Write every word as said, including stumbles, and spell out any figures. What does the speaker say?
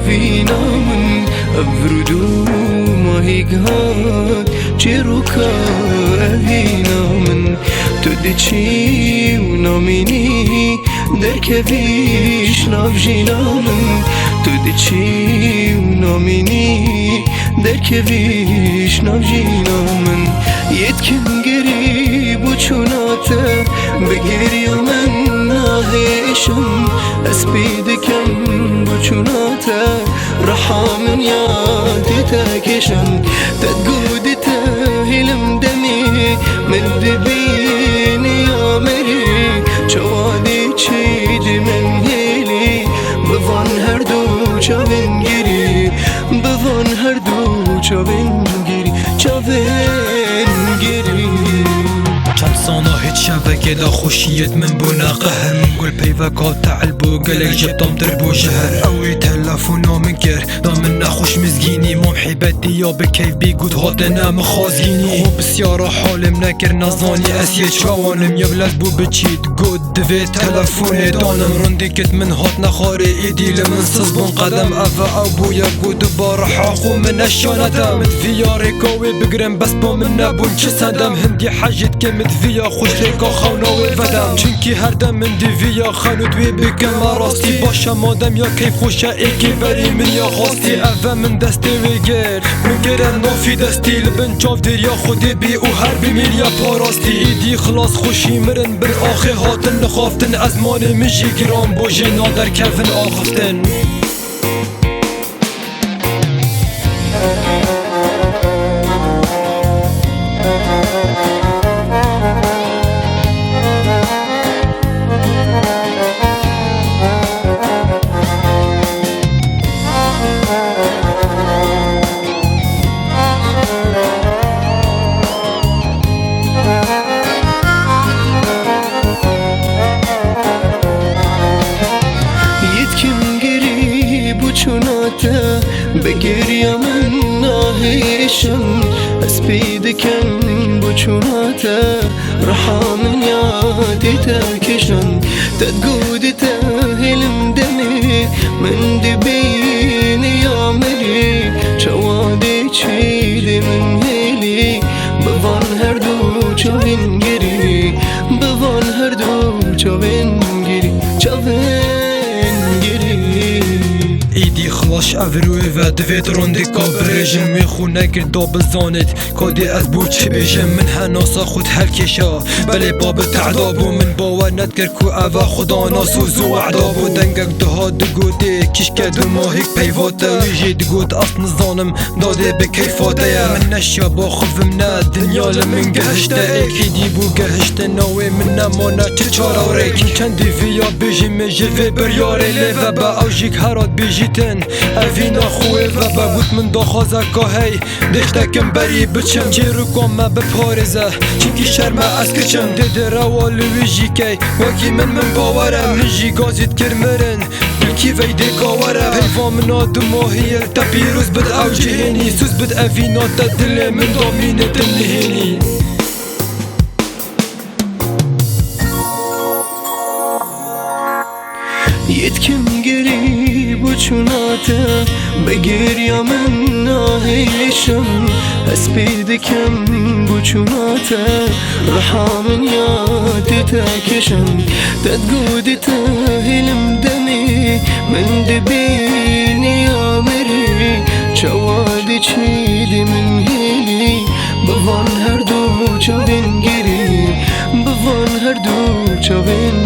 Vîna min, ev rû dû mahî gihat çîroka evîna min. Tu diçî û namînî derkevî ji nav jîna min. Tu diçî û namînî derkevî ji nav jîna min. Yetkim gerî bû çûna te, bi geriya min nahêşim. Ez pê dikim bû çûna te, riha min ya tê te kêşan. Te digot di te hêlim demê, min dibîne ya merî. Çawa dê çî di min hêlî, bi van her du çavên girî, bi van her du çavên girî, çavên girî. Çend sana hêt şevekê de xweşiyêt min bû neqehr. Min gul peyveka te'l bû, gelek ji tamtir bû jeher. Ew ê telefona min kir, da min nexweş mizgînî. Mam hêbetî ya bi keyf bî, got hatine min xwazgînî. Xwe pisyara halê min nekir, nezanî ez yê çawan im. Yew lez bû bi çî digot, divê telefonê danim. Rindî kit min hatine xwarê, êdî li min siz bûn qedem. Ev e ew bûye ku dubare heqû min neşane te. Min divî ya rêka wê bigirim, bes bo min nebûn çi sedem. Hindî hejî dike min divî ya xweş rêka xewna wê vedem. Çimkî her dem min divî ya xenût wê bikim me rastî. Baş e madem ya keyf xweş e, êkê berî min ya xwastî. Ev e min destê wê girt, min kire nafî destî. Li bin çav dêriya Xwedê bî û her bimîr ya parastî. Îdî xilas xweşî mirin bin axê hatin nixaftin. Ezmanê min jî giran bû, jê naderkevin axiftin. Yetkim gerî bû çûna te, bi geriya min nahêşim. Ez pê dikim bû çûna te, riha min ya tê te kêşan. Te digot di te hêlim demê, min dibîne ya merî. Çawa dê çî di min hêlî, bi van her du çavên girî, bi van her du çavên girî, çavên girî. Îdî xilas ev rûyê ve divêt rindîka birêjim. Wê xwe nekir da bizanêt ka dê ez bo çi bêjim. Min henasa xwe helkêşa, belê ba bi tehda bû. Min bawer nedikir ku ev e xudanas û zû wehda bû. Dengek diha digotê, kîşke du mahîk peyva te. Wî jî digot ez nizanim, dadê bi keyfa te ye. Min neşiya baxivim ne, dinya li min gihişte. Êkî dî bû gihişte, navê min nemane, çi çare û rêk. Min çendî viya bêjî, min ji vê biryarê lê vebe. Ew jî hera dibêjîtin, evîna xwe wê vebe. Got min daxwazeka hey, dê tiştekim berî biçim. Çîroka me biparêze, çimkî şerm e ez kiçim. Dê dê rewa li wî jî key, wekî min min bawer e. Min jî gazî dikir mirin, dilkî veydê ka were. Peyva min a dumahî ye, te pîroz bid ew cihênî. Sûz bid evîna te dilê min da mîne te nihênî. Yetkim gerî bû çûna te, bi geriya min nahêşim. Ez pê dikim bû çûna te, riha min ya tê te kêşan. Te digot di te hêlim demê, min dibîne ya merî. Çawa diçî di min hêlî, bi van her du çavên girî, bi van her du çavên